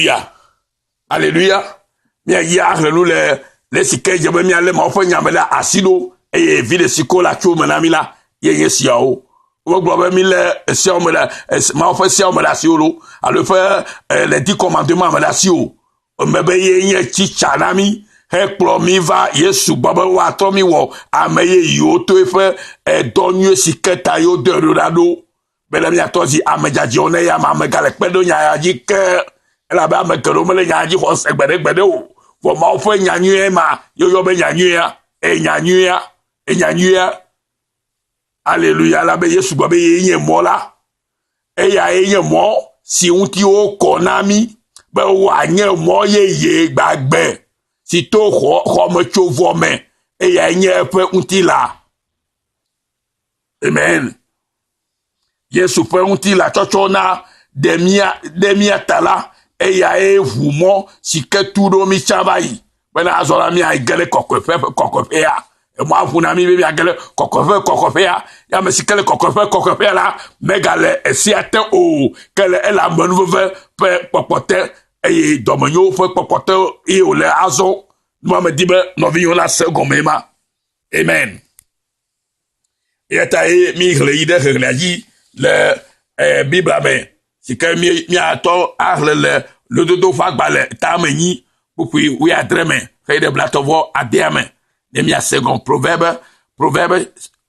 Aleluya. Aleluya. Míayi ahlẽ nu le le si ke dze be míalé Mawu ƒe nya me ɖe asi ɖo eye viɖe si ko la tso eme na mí la ye nye esiawo. Wogblɔ be mílé esiawo me ɖe Mawu ƒe seawo me ɖe asi o lo alo eƒe le dix commandement me ɖe asi o. Eme be ye nye tsitsa na mí hekplɔ mí va Yesu gbɔ be woatrɔ mí wɔ ame yeyewo to eƒe edɔ nyui si ke ta yewo dɔe ɖo ɖa ɖo. Bene míatɔ zi ame dzadzɛwo ne ya ame gale kpe ɖo nya ya dzi ke elabe ame geɖewo mele nya dzi xɔ se gbeɖegbeɖe o. Vɔ Mawu ƒe nya nyuie ma yɔyɔ be nya nyuia, eye nya nyuia, enya nyuia. Aleluya elabe Yesu gblɔ be yee nye mɔ la. Eyae nye mɔ si ŋuti wokɔ na mí be wòanye mɔ yeye gbagbe si to xɔ xɔmetsovɔ me. Eyae nye eƒe ŋutilã. Amen. Yesu ƒe ŋutilã tsɔtsɔ na ɖe mía ɖe mía ta la, eyae ʋu mɔ si ke tu ɖo mí tsã va yi bena azɔ la míage ɖe kɔkɔeƒe ƒe kɔkɔeƒea. Emɔa ʋu na mí be míage ɖe kɔkɔeƒe kɔkɔeƒea. Ya ame si ke le kɔkɔeƒe kɔkɔeƒea la megale esia te o, ke le ele amenuveve ƒe kpɔkpɔ te eye dɔmenyo ƒe kpɔkpɔ te ye wòle azɔ. Nua medi be nɔvinyewo nase gɔmee ma. Amen. Eya ta ye míxlẽ yi ɖe xexlẽa dzi le eh, Biblia me si ke míatɔ axlẽ le lododo ƒe agbalẽ tame nyi kpukpui wuiadre me xeyi ɖe blatɔvɔ adea me ne míase gɔme Proverbe Proverbe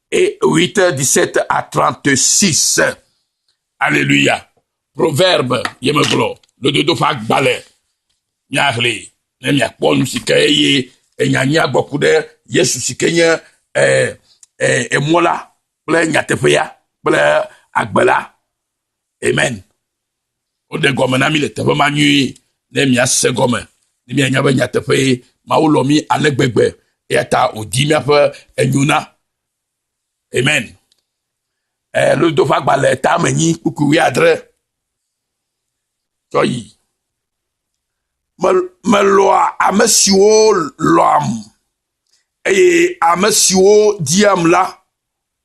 8 17 à 36. Alléluia. Proverbe ye megblɔ lododo ƒe agbalẽ míaxlẽe ne miakpɔ nu si ke eye enya nyuia gbɔ ku ɖe Yesu si ke nye e, e, emɔ la kple nyateƒea kple agbe la. Amen. Woɖe gɔme na mí le teƒe ma nyuie ne miase gɔme ne mianya be nyateƒee Mawu lɔ̃ mí ale gbegbe eya ta wòdi míaƒe enyo na. Amen. E, lododo ƒe agbalẽ tame nyi kpukpui wuiadre tsɔ yi. Melɔ̃a ame siwo lɔ̃am eye ame siwo diam la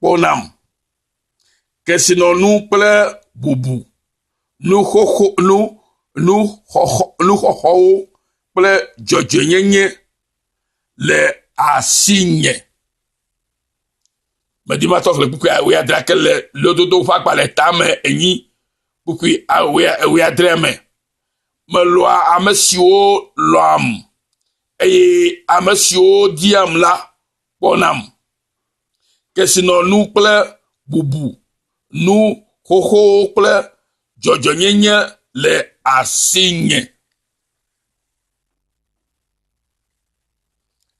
kpɔnam. Kesinɔnu kple bubu, nu xoxo, nu, nu xɔxɔ, nuxɔxɔwo kple dzɔdzɔenyenye le asinye. Medi matɔ xlẽ kpukpui wuiadre ke le lododo ƒe agbalẽ tame enyi kpukpui wuiadrea me. Melɔ̃a ame siwo lɔ̃am eye ame siwo diam la kpɔnam. Kesinɔnu kple bubu, nu xoxowo kple dzɔdzɔenyenye le asinye.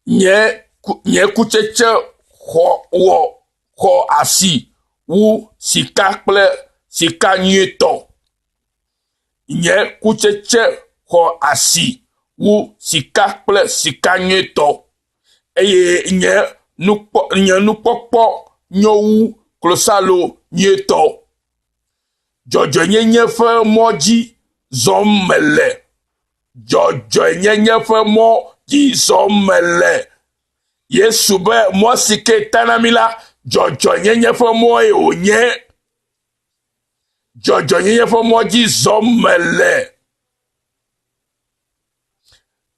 Nye nye kutsetse xɔ wɔ xɔ asi wu sika kple sika nyuitɔ. Nye kutsetse xɔ asi wu sika kple sika nyuitɔ eye nye nukpɔ nye nukpɔkpɔ nyo wu klosalo nyuitɔ. Dzɔdzɔenyenye ƒe mɔ dzi zɔm mele. Dzɔdzɔenyenye ƒe mɔ dzi zɔm mele. Yesu be mɔ si ke ta na mí la, dzɔdzɔenyenye ƒe mɔe wònye. Dzɔdzɔenyenye ƒe mɔ dzi zɔm mele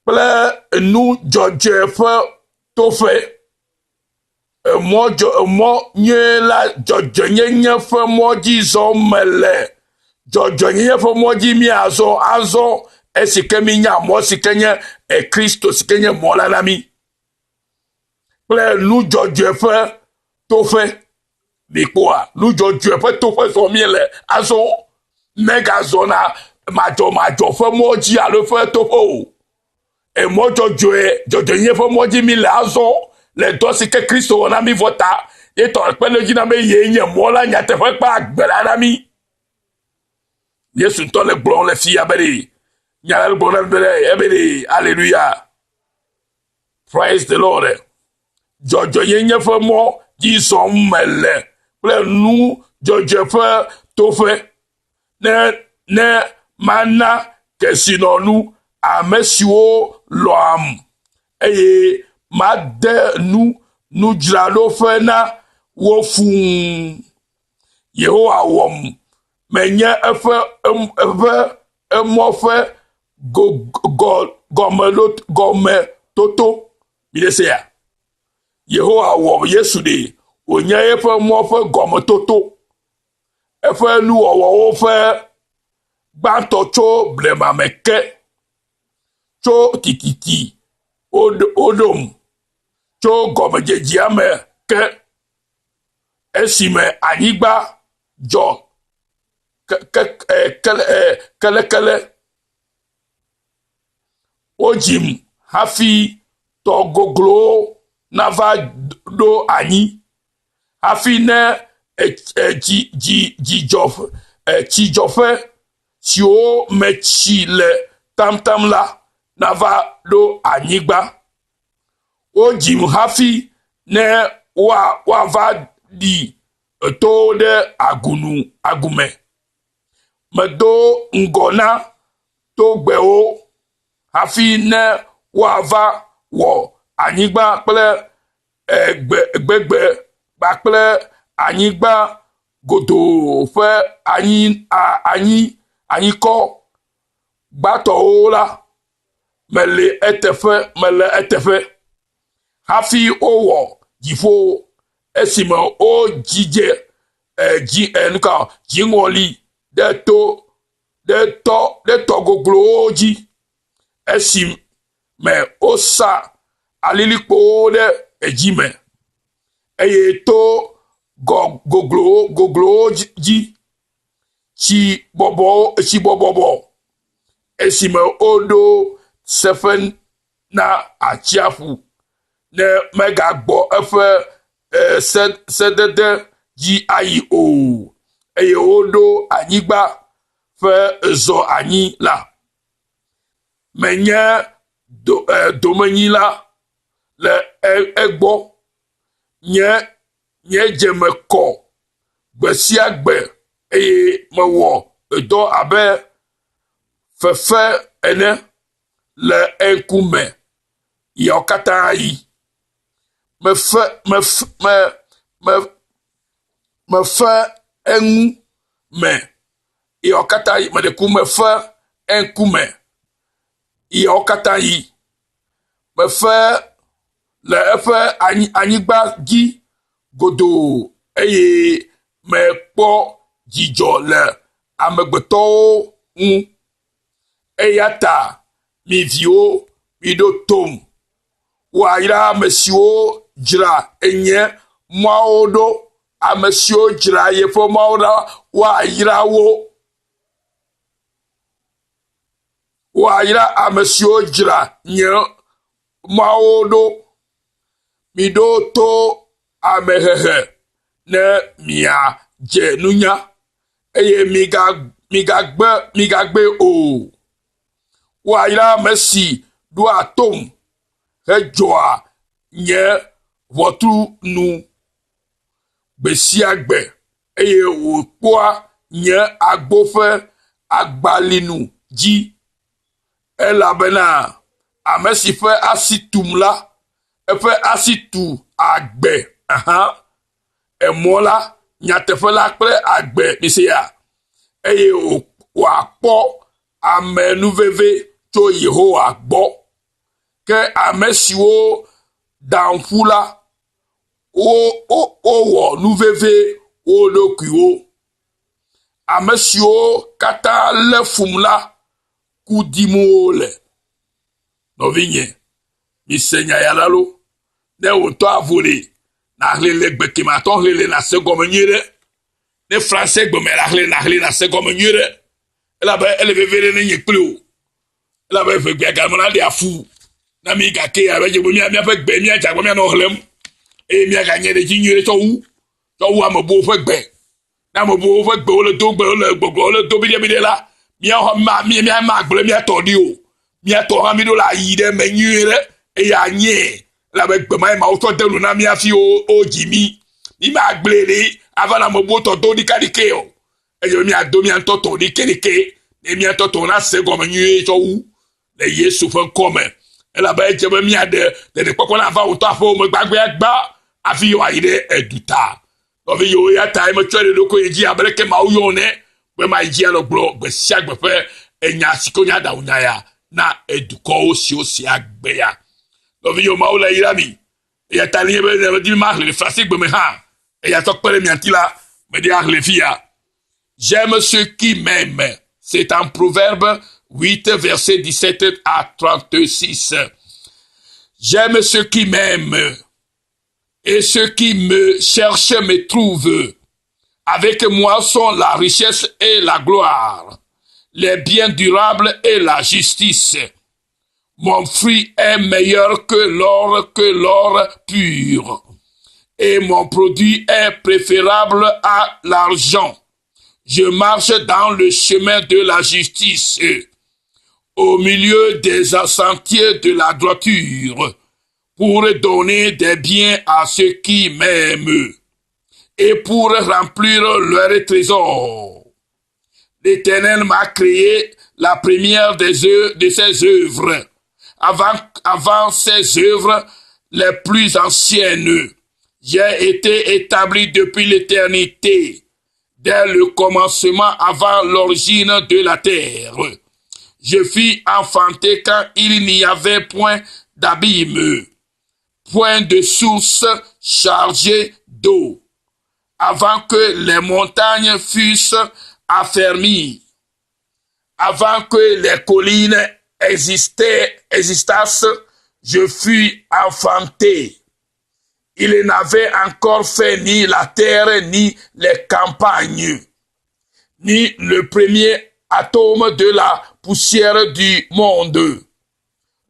kple nu dzɔdzɔe ƒe toƒe. Emɔ dzɔ emɔ nyuie la dzɔdzɔenyenye ƒe mɔ dzi zɔm mele. Dzɔdzɔenyenye ƒe mɔ dzi míazɔ azɔ esi ke mínya mɔ si ke nye Kristo si ke nye mɔ la na mí kple nu dzɔdzɔe ƒe toƒe. Mikpɔa nu dzɔdzɔe ƒe toƒe zɔm míele azɔ. Megazɔna madzɔmadzɔ ƒe mɔ dzi alo eƒe toƒe o. Emɔ dzɔdzɔe, dzɔdzɔenyenye ƒe mɔ dzi mi le azɔ le dɔ si ke Kristo wɔ na mí vɔ ta. Ye tɔ kpe ɖe edzi na be yee nye mɔ la, nyateƒe kple agbe la na mí. Yesu ŋutɔ le gblɔm le fia be ɖe nya la gblɔm na mí be ɖe ebe ɖe aleluya. Praise the Lord. Dzɔdzɔenyenye ƒe mɔ dzi zɔm mele kple nu dzɔdzɔe ƒe toƒe. Ne ne mana kesinɔnu ame siwo lɔ̃am, eye made nu nudzraɖoƒe na wo fũu. Yehowa wɔm menye eƒe eƒe emɔ ƒe Go, gɔ, gɔmeɖo, gɔmetoto. Mi ɖe sea? Yehowa wɔ Yesu ɖe wònye eƒe mɔ ƒe gɔmetoto, eƒe nuwɔwɔwo ƒe gbãtɔ tso blema me ke. Tso tititi woɖom tso gɔmedzedzea me ke esime anyigba dzɔ kelekele. Wodzim hafi tɔ goglowo nava ɖo anyi, hafi ne tsidzɔƒe siwo me tsi le taŋtaŋ la nava ɖo anyigba. Wodzim hafi ne woava ɖi towo ɖe agunu agume. Medo ŋgɔ na togbɛwo hafi ne woava wɔ anyigba kple gbegbe kpakple anyigba godoo ƒe anyi anyi anyikɔ gbãtɔwo la, mele eteƒe mele eteƒe hafi wowɔ dziƒo esime wodzidze dzi nuka dziŋɔli ɖe to ɖe tɔ ɖe tɔ goglowo dzi esime wosa alilikpowo ɖe edzi me eye to gɔ goglowo goglowo dzi tsi bɔbɔ tsi bɔbɔbɔ esime woɖo seƒe na atsiaƒu ne megagbɔ eƒe se sedede dzi ayi o eye woɖo anyigba ƒe zɔ anyi la. Menye do, domenyila le egbɔ. Nye nye dzeme kɔ gbe sia gbe eye mewɔ dɔ abe fefe ene le eŋkume yawo katã ɣi. Mefe mefe me me mefe eŋu me yawo katã ɣi. Meɖe kuku mefe eŋkume yawo katã ɣi. Mefe le eƒe anyi anyigba dzi godoo eye mekpɔ dzidzɔ le amegbetɔwo ŋu. Eya ta mi viwo, miɖo tom. Woayra ame siwo dzra nye mɔawo ɖo. Ame siwo dzra yeƒe mɔawo ɖo, woayra wo. Woayra ame siwo dzra nye mɔawo ɖo. Miɖo to amehehe ne miadze nunya, eye migagbe migagbee o. Woayra ame si ɖoa tom hedzɔa nye ʋɔtru nu gbe sia gbe eye wòkpɔa nye agbo ƒe agbalinu dzi. Elabena ame si ƒe asi tum la, eƒe asi tu agbe. Aha. Emɔ la, nyateƒe la kple agbe, mise ya. Eye wòakpɔ amenuveve tso Yehowa gbɔ. Ke ame siwo dam ƒu la, wo, wo, wowɔ nuveve wo ɖokuiwo. Ame siwo katã lé fum la, ku dim wole. Nɔvinye, mise nya ya la lo. Ne wò ŋutɔ avo ɖe, nàxlẽ le gbe kemɛ atɔ xlẽ le nàse gɔme nyuie ɖe. Ne français gbe me la xlẽ nàxlẽ nàse gɔme nyuie ɖe. Elabe ele veve ɖe ne nye kpli wò. Elabe ʋegbea game la ɖea fu na mi gake abe dze be mía míaƒe gbe míadze agbagba míanɔ xlẽm eye míaganye ɖe edzi nyuie ɖe tsɔ wu tsɔ wu ame bubuwo ƒe gbe. Ne ame bubuwo ƒe gbe wole do gbe wole gbɔgblɔ wole do biɖebiɖe la, míawo hã ma mía mía magblẽ mía tɔ ɖi o. Mía tɔ hã míɖo la yi ɖe eme nyuie ɖe eye anyee elabe gbe ma ye Mawu tsɔ de nu na mí hafi wo wodzi mí. Mí magblẽe ɖi ava nɔ ame bubuwo tɔ do ɖikaɖikɛ o. Eye be míado mía ŋutɔ tɔ ɖikeɖike ne mía ŋutɔ tɔ nase gɔme nyuie tsɔ wu le Yesu ƒe ŋkɔ me. Elabe edze be míaɖe ɖeɖekpɔkpɔ nava wò ŋutɔ aƒewò me gbagbeagba hafi wòayi ɖe eduta. Nɔvi yewo ya ta metsɔe ɖe ɖokuinye dzi abe leke Mawu yɔ ne be mayi dzi anɔ gblɔ gbe sia gbe ƒe enya si ke wonye aɖaŋunya ya. na edukɔwo siwo sea gbe ya. Nɔvinyewo, Mawu le yra mi. Eya ta nenye be medi be maxlẽ le Fransegbe me hã, eya tsɔ kpe ɖe mia ŋuti la, medi axlẽ fia. J'aime ceux qui m'aiment. C'est en Proverbe 8, verset 17 à 36. J'aime ceux qui m'aiment et ceux qui me cherchent me trouvent. Avec moi sont la richesse et la gloire, les biens durables et la justice. Mon fruit est meilleur que l'or, que l'or pur, et mon produit est préférable à l'argent. Je marche dans le chemin de la justice, au milieu des sentiers de la droiture, pour donner des biens à ceux qui m'aiment et pour remplir leur trésor. L'Éternel m'a créé la première des de ses œuvres, avant, avant ses œuvres les plus anciennes. J'ai été établi depuis l'éternité, dès le commencement avant l'origine de la terre. Je fus enfanté quand il n'y avait point d'abîme, point de source chargée d'eau, avant que les montagnes fussent affermies, avant que les collines existaient, existassent, je fus enfanté. Il n'avait encore fait ni la terre ni les campagnes, ni le premier atome de la poussière du monde.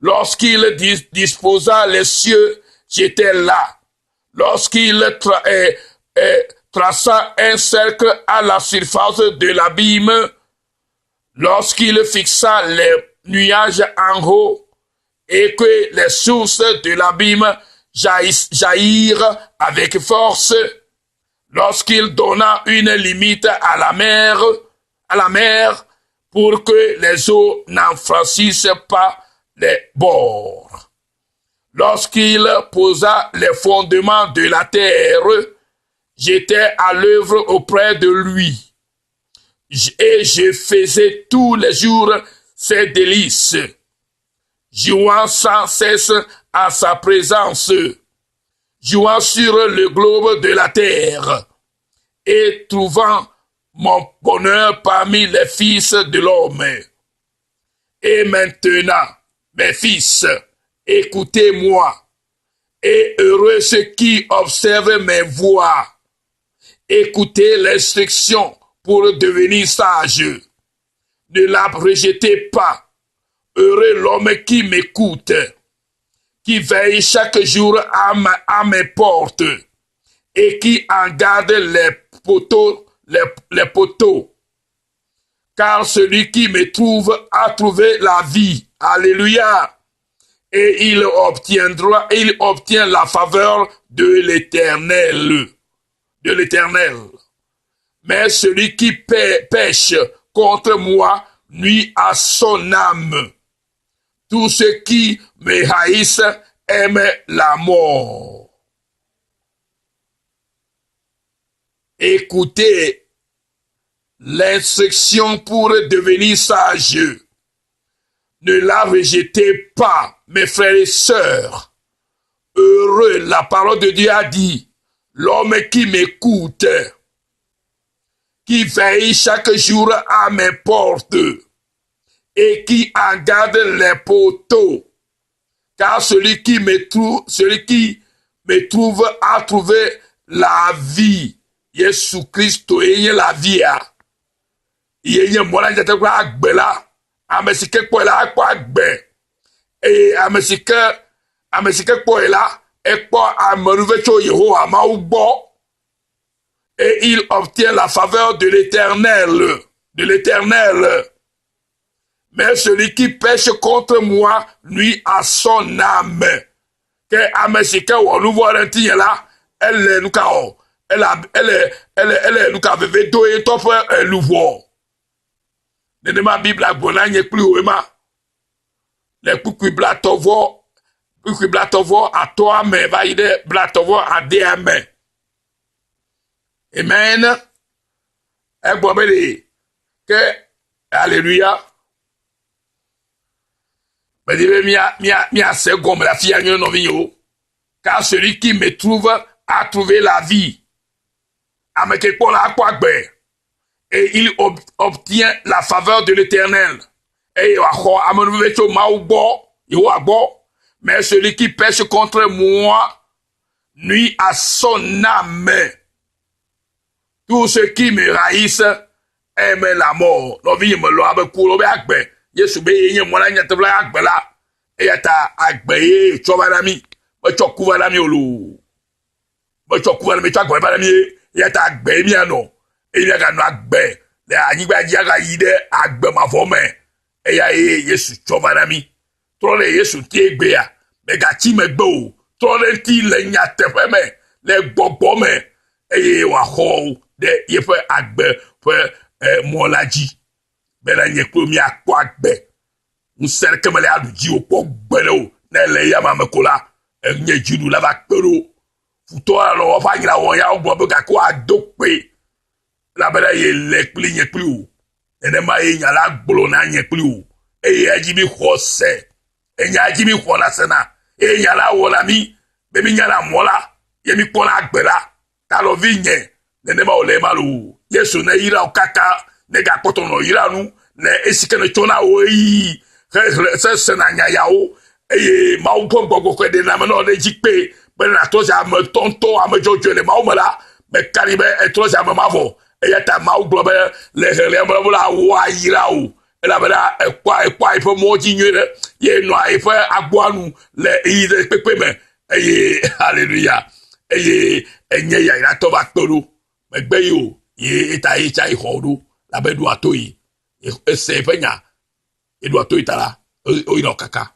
Lorsqu'il disposa les cieux, j'étais là. Lorsqu'il eh, eh, traça un cercle à la surface de l'abîme, lorsqu'il fixa les nuages en haut et que les sources de l'abîme jaillirent avec force, lorsqu'il donna une limite à la mer, à la mer, pour que les eaux n'en franchissent pas les bords. Lorsqu'il posa les fondements de la terre, j'étais à l'œuvre auprès de lui. Et je faisais tous les jours ses délices, jouant sans cesse à sa présence, jouant sur le globe de la terre et trouvant mon bonheur parmi les fils de l'homme. Et maintenant, mes fils, écoutez-moi, et heureux ceux qui observent mes voies. Écoutez l'instruction pour devenir sage. Ne la rejetez pas. Heureux l'homme qui m'écoute, qui veille chaque jour à, à mes portes et qui en garde les poteaux, les, les poteaux. Car celui qui me trouve a trouvé la vie. Alléluia. Et il obtiendra, il obtient la faveur de l'éternel. De l'éternel. Mais celui qui pêche contre moi nuit à son âme. Tous ceux qui me haïssent aiment la mort. Écoutez l'instruction pour devenir sage. Ne la rejetez pas, mes frères et sœurs. Heureux, la parole de Dieu a dit, l'homme qui m'écoute, qui veille chaque jour à mes portes et qui en garde les poteaux. Car celui qui me trouve, celui qui me trouve a trouvé la vie. Yesu Kristo ye nye la via. Ye nye mɔ la nyateƒe agbe la. Ame si ke kpɔe la akpɔ agbe. Eye ame si ke ame si ke kpɔe la ekpɔ amenuve tso Yehowa Mawu gbɔ. Et il obtient la faveur de l'Éternel, de l'Éternel. Mais celui qui pèche contre moi nuit à son âme. Ke ame si ke wɔ nu vɔ̃ ɖe ŋutinye la, ele nu ka wɔ? Ele ele ele ele nu ka veve do ye ŋutɔ ƒe luʋɔ. Nenema Biblia gblɔ na nye kpli wò ema. Le kpukpui blatɔ vɔ kpukpui blatɔ vɔ atɔa me va yi ɖe blatɔ vɔ adea me. Amen. Egblɔ be ɖe ke Alléluia. Medi be mía mía míase egɔme le afia nyuie nɔvinyewo. Car celui qui me trouve a trouvé la vie. Ame ke kpɔ la akpɔ agbe. Et il obtient la faveur de l'Éternel. Eye wòaxɔ amenuveve tso Mawu gbɔ, Yehowa gbɔ. Mais celui qui pèche contre moi nuit à son âme. Tous ceux qui me haïssent aiment la mort. Nɔvinye melɔ̃ abe ku be agbe. Yesu be ye nye mɔ la nyateƒe la agbe la. Eya ta agbe ye tsɔ va na mí. Metsɔ ku va na mí o loo. Metsɔ ku va na mí, tsɔ agbe va na mí. Eya ta agbe ye míanɔ. Eye míaganɔ agbe le anyigba dzi agayi ɖe agbe mavɔ me. Eya ye Yesu tsɔ va na mí. Trɔ ɖe Yesu ŋuti egbea. Mègatsi megbe o. Trɔ ɖe eŋuti le nyateƒe me, le gbɔgbɔ me eye wòaxɔ wò ɖe yeƒe agbe ƒe eh, mɔ la dzi. Bena nye kple míakpɔ agbe. Ŋusẽ ɖeke mele aɖu dzi o kpɔ gbeɖe o. Ne ele eya me ko la, enye dziɖula va kpe ɖo. Futɔ alɔ woƒe anyra wɔ ya wogblɔ be gake woado kpe. Elabena ye le kpli nye kpli wò. Nenema ye nya la gblɔ na nye kpli wò. Eye edzi mi xɔ se. Enya dzi mi xɔna sena. Eye nya la wɔna mi be mi nyana mɔ la ye mi kpɔna agbe la. Ta nɔvi nye, nenema wòle ema loo. Yesu ne yra wò kaka ne gakpɔtɔ nɔ yra nu le esi ke netsɔna wò ɣeyiɣi hehlẽ sesena nya yawo eye Mawu ƒe gbɔgbɔ kɔkɔe ɖena eme na wò ɖe edzi kpee be nàtrɔ zi ame ŋutɔŋutɔ, ame dzɔdzɔe le Mawu me la, meka ɖi be ètrɔ zi ame mavɔ. Eya ta Mawu gblɔ be le xexlẽa me la, woayra wò elabena ekpɔa ekpɔa eƒe mɔ dzi nyuie ɖe ye nɔa eƒe agboa nu le ɣeyiɣi ɖe kpekpe me eye haleluya eye enye yayratɔ va kpe ɖo megbe yi o ye eta ye tsa yi xɔ ɖo labe ɖoa to yi ese eƒe nya eɖoa to yi ta la woyra wo kaka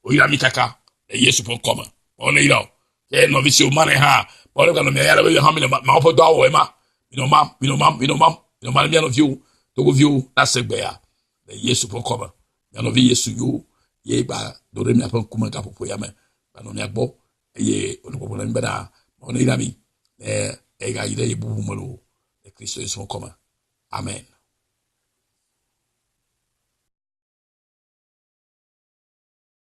woyra mi kaka le Yesu ƒe ŋkɔ me wɔn ne yra o ke nɔvi siwo ma ne hã wɔn ne ganɔ mia ya le be hã mi le Mawu ƒe dɔ awɔ ema minɔ mam minɔ mam minɔ mam minɔ mam mia nɔviwo togoviwo nase gbe ya le Yesu ƒe ŋkɔ me mia nɔvi Yesu yo ye gba do ɖe miaƒe ŋkume gaƒoƒo ya me gbanɔ mia gbɔ eye wòle gbɔgblɔ na mi bena Mawu ne yra mi ne egayi ɖe ye bubu me loo le Kristo Yesu ƒe ŋkɔ me amen.